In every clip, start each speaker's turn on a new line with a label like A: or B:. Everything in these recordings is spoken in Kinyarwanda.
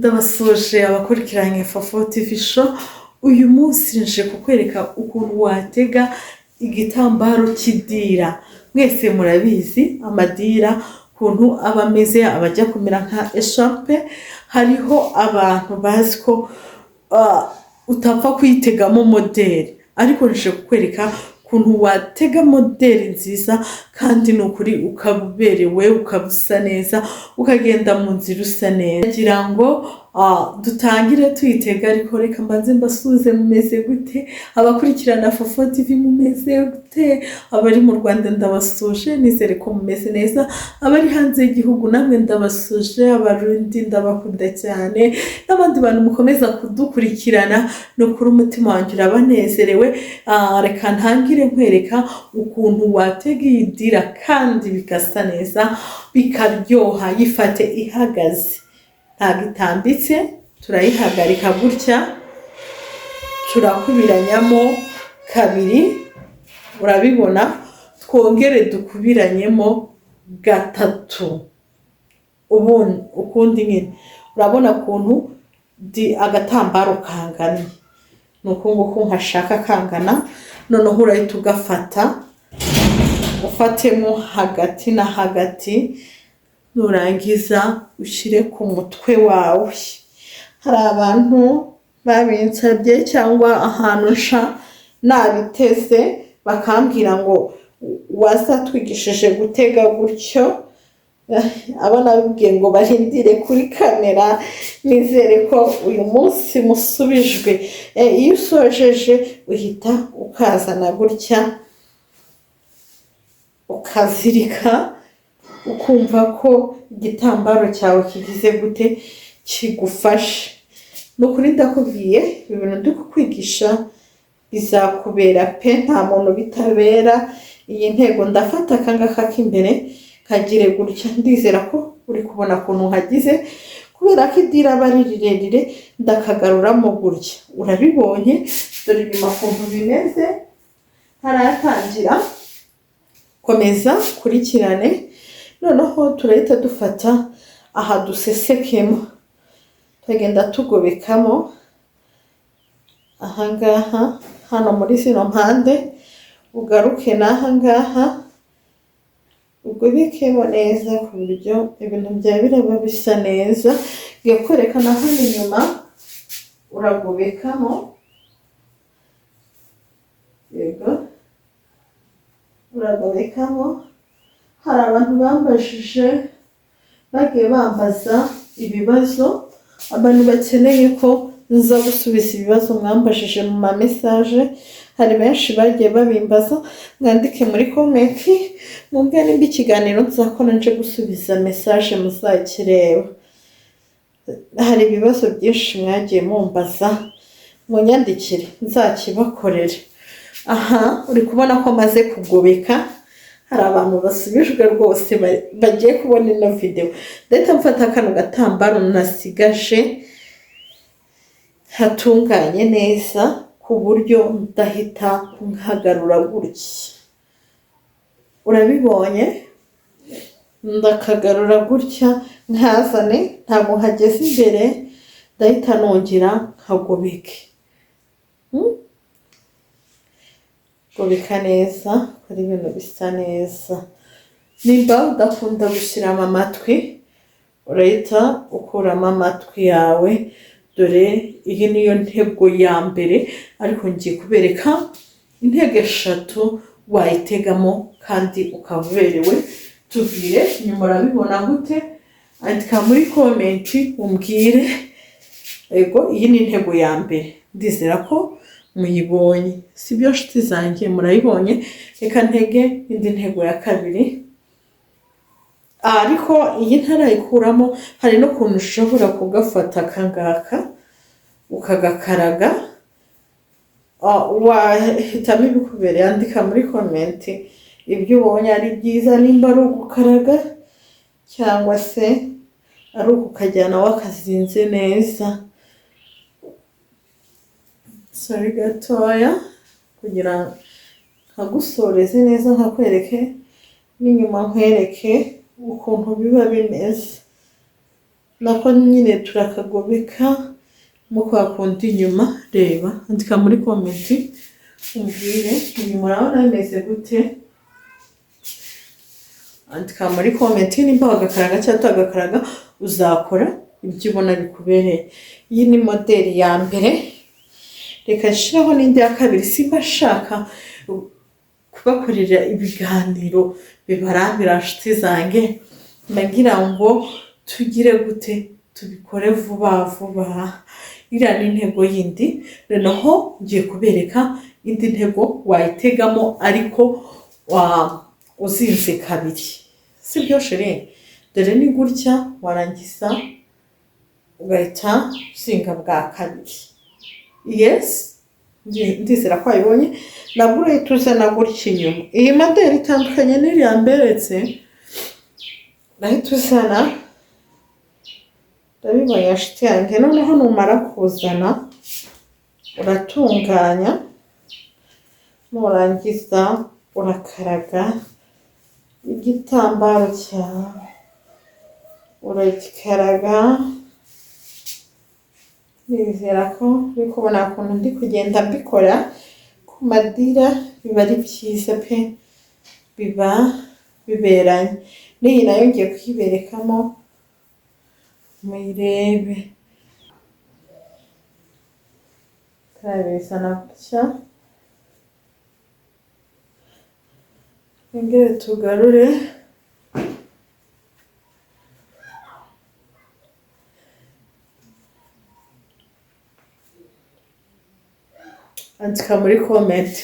A: Ndabasuhuje abakurikiranye Fofo TV Show. Uyu munsi nje kukwereka ukuntu watega igitambaro cy'idira. Mwese murabizi amadira ukuntu aba ameze, aba ajya kumera nka echarpe. Hariho abantu bazi ko utapfa kuyitegamo moderi, ariko nje kukwereka ukuntu watega moderi nziza kandi ni ukuri ukaba uberewe, ukaba usa neza, ukagenda mu nzira usa neza. Kugira ngo dutangire tuyitega, ariko reka mbanze mbasuhuze. Mumeze gute abakurikirana Fofo TV? Mumeze gute? Abari mu Rwanda ndabasuhuje, nizere ko mumeze neza. Abari hanze y'igihugu namwe ndabasuhuje. Abarundi ndabakunda cyane, n'abandi bantu mukomeza kudukurikirana, ni ukuri umutima wanjye urabanezerewe. Reka ntangire nkwereka ukuntu watega iyi dira kandi bigasa neza, bikaryoha. Yifate ihagaze, ntabwo itambitse. Turayihagarika gutya, turakubiranyamo kabiri, urabibona. Twongere dukubiranyemo gatatu ubundi ukundi nyine. Urabona ukuntu agatambaro kangana? Ni uku nguku nkashaka kangana. Noneho urahita ugafata, ufatemo hagati na hagati, nurangiza ushyire ku mutwe wawe. Hari abantu babinsabye cyangwa ahantu nsha nabiteze bakambwira ngo wazatwigishije gutega gutyo. Abo nabibwiye ngo barindire kuri kamera, nizere ko uyu munsi musubijwe. Iyo usojeje uhita ukazana gutya, ukazirika, ukumva ko igitambaro cyawe kigize gute? Kigufashe. Ni ukuri ndakubwiye, ibi bintu ndi kukwigisha bizakubera pe, nta muntu bitabera. Iyi ntego, ndafata akangaka k'imbere kagire gutya. Ndizera ko uri kubona ukuntu nkagize. Kubera ko idira aba ari rirerire, ndakagaruramo gutya. Urabibonye? Dore inyuma ukuntu bimeze. Ntaratangira, komeza kurikirane. Noneho turahita dufata aha dusesekemo, tugenda tugobekamo ahangaha hano muri zino mpande, ugaruke n'ahangaha ugobekemo neza ku buryo ibintu byawe biraba bisa neza. Ngiye kwerekana hano inyuma, uragobekamo, yego, uragobekamo. Hari abantu bambajije, bagiye bambaza ibibazo, abantu bakeneye ko nza gusubiza ibibazo mwambajije mu ma message. Hari benshi bagiye babimbaza. Mwandike muri comment, mumbwire nimba ikiganiro nzakora nje gusubiza message muzakireba. Hari ibibazo byinshi mwagiye mumbaza, munyandikire nzakibakorere. Aha uri kubona ko maze kugobeka. Hari abantu basubijwe rwose bagiye kubona ino videwo. Ndahita mfata kano gatambaro nasigaje hatunganye neza, ku buryo ndahita nkagarura gutya. Urabibonye? Ndakagarura gutya, nkazane, ntabwo nkageze imbere, ndahita nongera nkagobeke. Gobeka neza, kora ibintu bisa neza. Nimba udakunda gushyiramo amatwi, urahita ukuramo amatwi yawe. Dore iyi niyo ntego ya mbere, ariko ngiye kubereka intego eshatu wayitegamo kandi ukaba uberewe. Tubwire nyuma, urabibona gute? Andika muri comment umbwire. Yego, iyi ni intego ya mbere, ndizera ko muyibonye. Si byo nshuti zanjye? Murayibonye? Reka ntege indi ntego ya kabiri. Ariko iyi ntarayikuramo, hari n'ukuntu ushobora kugafata akangaka ukagakaraga. Wahitamo ibikubereye. Andika muri comment ibyo ubonye ari byiza, nimba ari ugukaraga cyangwa se ari ukukajyana wakazinze neza. Sorry gatoya, kugira nkagusoreze neza, nkakwereke n'inyuma, nkwereke ukuntu biba bimeze. Nako nyine turakagobeka mu kwa kundi inyuma. Reba, andika muri comment umbwire inyuma urabona bimeze gute. Andika muri comment nimba wagakaraga cyangwa utagakaraga, uzakora ibyo ubona bikubereye. Iyi ni modeli ya mbere, reka nshyireho n'indi ya kabiri. Simba nshaka kubakorera ibiganiro bibarambira, nshuti zanjye, mbagira ngo tugire gute, tubikore vuba vuba. Iriya ni intego yindi. Noneho ngiye kubereka indi ntego wayitegamo ariko uzinze kabiri, sibyo chérie? Dore ni gutya, warangiza ugahita uzinga bwa kabiri. Yes, ndizera ko wayibonye. Nabwo urahita uzana gutya inyuma. Iyi modeli itandukanye n'iriya mberetse. Urahita uzana, ndabibonye nshuti yanjye. Noneho numara kuzana uratunganya, nurangiza urakaraga igitambaro cyawe, uragikaraga. Nizera ko uri kubona ukuntu ndi kugenda mbikora ku madira, biba ari byiza pe, biba biberanye. N'iyi nayo ngiye kuyiberekamo muyirebe. Turabizana gutya, twongere tugarure. Andika muri comment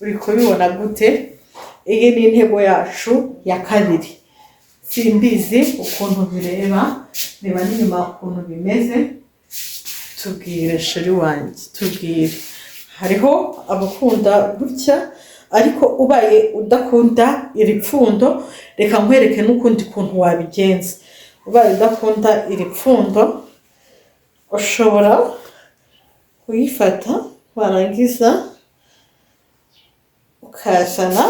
A: uri kubibona gute. Iyi ni intego yacu ya kabiri. Simbizi ukuntu bireba, reba n'inyuma ukuntu bimeze. Tubwire chérie wanjye, tubwire. Hariho abakunda gutya, ariko ubaye udakunda iri pfundo, reka nkwereke n'ukundi kuntu wabigenza. Ubaye udakunda iri pfundo, ushobora kuyifata, warangiza ukazana,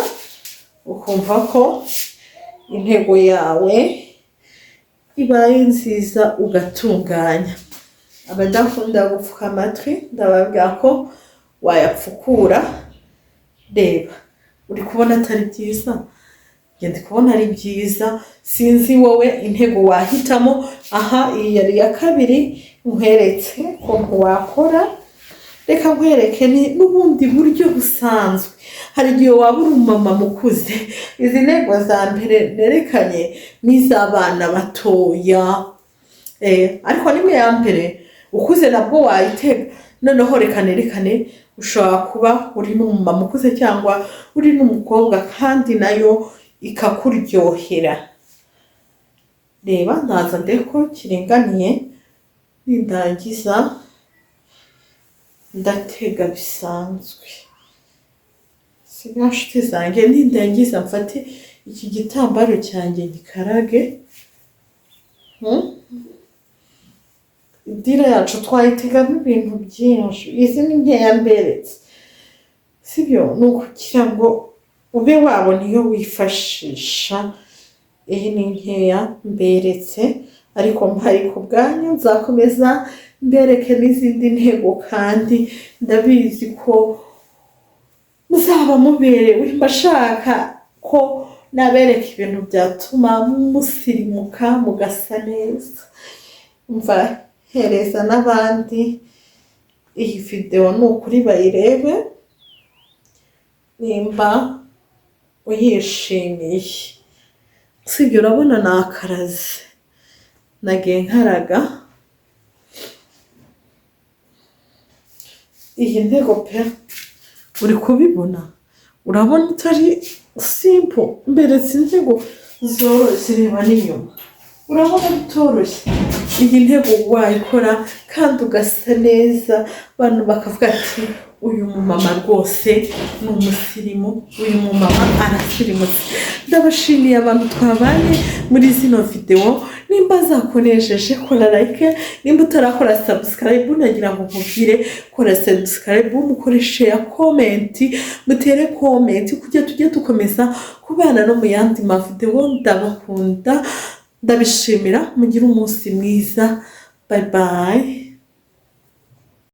A: ukumva ko intego yawe ibaye nziza, ugatunganya. Abadakunda gupfuka amatwi, ndababwira ko wayapfukura. Reba, uri kubona atari byiza? Njye ndi kubona ari byiza. Sinzi wowe intego wahitamo. Aha iyi yari iya kabiri nkweretse ukuntu wakora. Reka nkwereke n'ubundi buryo busanzwe. Hari igihe waba uri umumama mukuze. Izi ntego za mbere nerekanye n'iz'abana batoya, ariko nimwe ya mbere ukuze nabwo wayitega. Noneho reka nerekane, ushobora kuba uri n'umumama ukuze cyangwa uri n'umukobwa, kandi nayo ikakuryohera. Reba, ndaza ndebe ko kiringaniye, nindangiza ndatega bisanzwe, sibyo nshuti zanjye? Nindangiza mfate iki gitambaro cyanjye gikarage. Idira yacu twayitegamo ibintu byinshi. Izi ni nkeya mberetse, sibyo? Ni ukugira ngo ube wabona iyo wifashisha. Iyi ni nkeya mberetse, ariko mpari ku bwanyu, nzakomeza mbereke n'izindi ntego, kandi ndabizi ko muzaba muberewe. Mbashaka ko nabereka ibintu byatuma musirimuka mugasa neza. Mva hereza n'abandi iyi videwo, ni ukuri bayirebe nimba uyishimiye, sibyo? Urabona ni akarazi, nagiye nkaraga iyi ntego pe. Uri kubibona? Urabona itari simple? Mberetse intego zoroshye. Reba n'inyuma, urabona bitoroshye? Iyi ntego wayikora kandi ugasa neza, abantu bakavuga ati: "Uyu mumama rwose ni umusirimu, uyu mumama arasirimutse." Ndabashimiye abantu twabanye muri zino videwo. Nimba zakoresheje, kora like. Nimba utarakora subscribe, nagira ngo nkubwire: kora subscribe, mukore share, comment, mutere comment kugira tujye dukomeza kubana no mu yandi mavidewo. Ndabakunda. Ndabishimira, mugire umunsi mwiza. Bye bye.